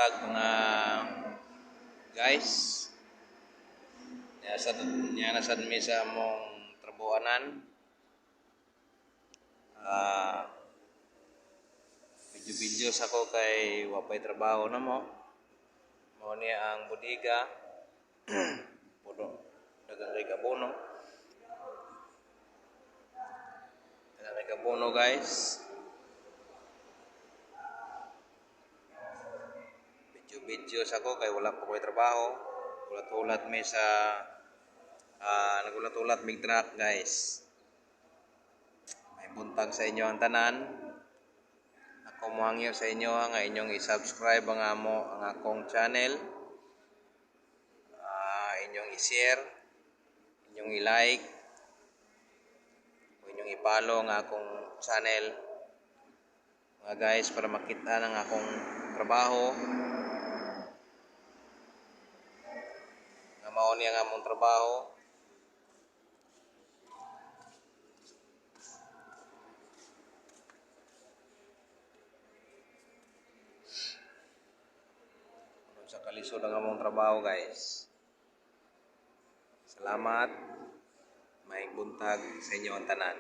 Buntag, mga guys. Niya nasad mi sa among trabuhanan. Video-video sa ko kay wa pay trabaho na mo. Mao ni ang bodega. Puno, daghang kay kabono. Daghang kay kabono, guys. Video-video sa ko kay wala pa ko'y trabaho. Hulat-hulat mi sa nagulat-ulat mig truck, guys. May buntag sa inyo ang tanan. Ako mohangyo sa inyo nga inyong i-subscribe ang akong channel. Inyong i-share, inyong i-like, o inyong i-follow ang akong channel, mga guys, para makita ng akong trabaho. Nga mao ni ang among trabaho. Sa kalisod ang among trabaho, guys. Salamat. May buntag sa inyo ang tanan.